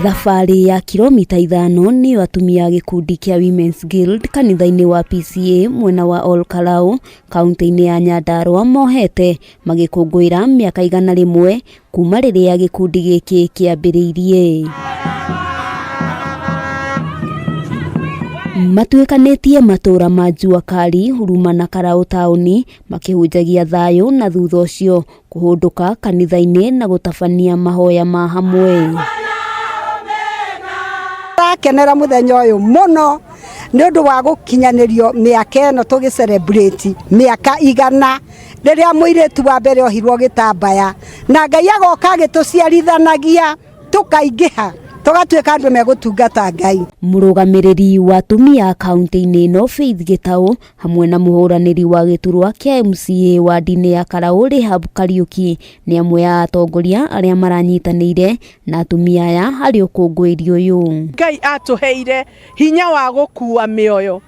Thabarĩ ya kilomita 5 nĩyo atumia a gĩkundi kĩa Women's Guild kanitha-inĩ wa PCEA mwena wa Ol Kalou kaunti-inĩ ya Nyandarua mohete magĩkũngũĩra mĩaka 100 kuma rĩrĩa gĩkundi gĩkĩ kĩambĩrĩirie. Matuĩkanĩtie matũũra ma Jua Kali, Huruma na Karau taũni makĩhunjagia thayũ na thutha ũcio kũhũndũka kanitha-inĩ na gũtabania mahoya ma hamwe. Tũrakenera mũthenya ũyũ mũno nĩ ũndũ wa gũkinyanĩrio mĩaka ĩno tũgĩ celebrate mĩaka 100 rĩrĩa mũirĩtu wa mbere ohirwo gĩtambaya na Ngai agoka agĩtũciarithanagia tũkaingĩha tũgatuĩka andũ megũtungata Ngai. Mũrũgamĩrĩri wa atumia kaunti-inĩ ĩno Faith Gĩtaũ hamwe na mũhũranĩri wa gĩturwa kĩa MCA wadi-inĩ ya Karaũ Rehab Kariuki nĩ amwe a atongoria arĩa maranyitanĩire na atumia aya harĩ ũkũngũĩri ũyũ. Ngai atũheire hinya wa gũkua mĩoyo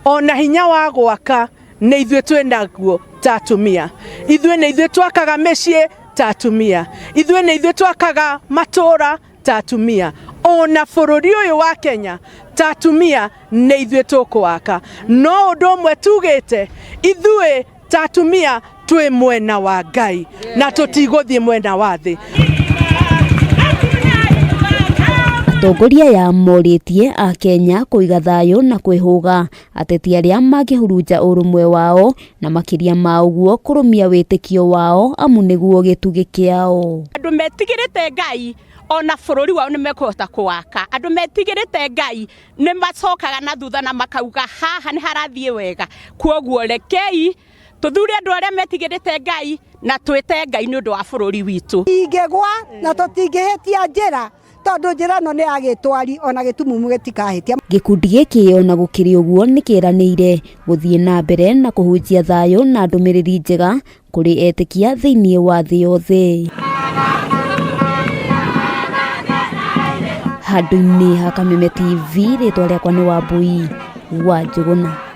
ona hinya wa gwaka nĩ ithuĩ twĩ naguo ta atumia. Ithuĩ nĩ ithuĩ twakaga mĩciĩ ta atumia. Ithuĩ nĩ ithuĩ twakaga matũũra ta atumia. Ona bũrũri ũyũ wa Kenya ta atumia nĩ ithuĩ tũkũwaka. No ũndũ ũmwe tugĩte ithuĩ ta atumia twĩ mwena wa Ngai na tũtigũthiĩ mwena wa thĩ. Atongoria aya morĩtie a Kenya kũiga thayũ na kwĩhũga ateti arĩa mangĩhurunja ũrũmwe wao na makĩria ma ũguo kũrũmia wĩtĩkio wao amu nĩguo gĩtugĩ kĩao. Andũ metigĩrĩte Ngai ona bũrũri wao nĩ mekũhota kũwaka. Andũ metigĩrĩte Ngai nĩ macokaga na thutha na makauga haha nĩ harathiĩ wega. Kwoguo rekei tũthure andũ arĩa metigĩrĩte Ngai na twĩte Ngai nĩ ũndũ wa bũrũri witũ. Ingĩgwa na tũtingĩhĩtia njĩra tondũ njĩra ĩno nĩ ya gĩtwari ona gĩtumumu gĩtikahĩtia. Gĩkundi gĩkĩ ona gũkĩrĩ ũguo nĩ kĩranĩire gũthiĩ na mbere na kũhunjia thayũ na ndũmĩrĩri njega kũrĩ etĩkia thĩinĩ wa thĩ yothe. Handũ-inĩ ha Kameme TV, rĩtwa rĩakwa nĩ Wambui wa Njũgũna.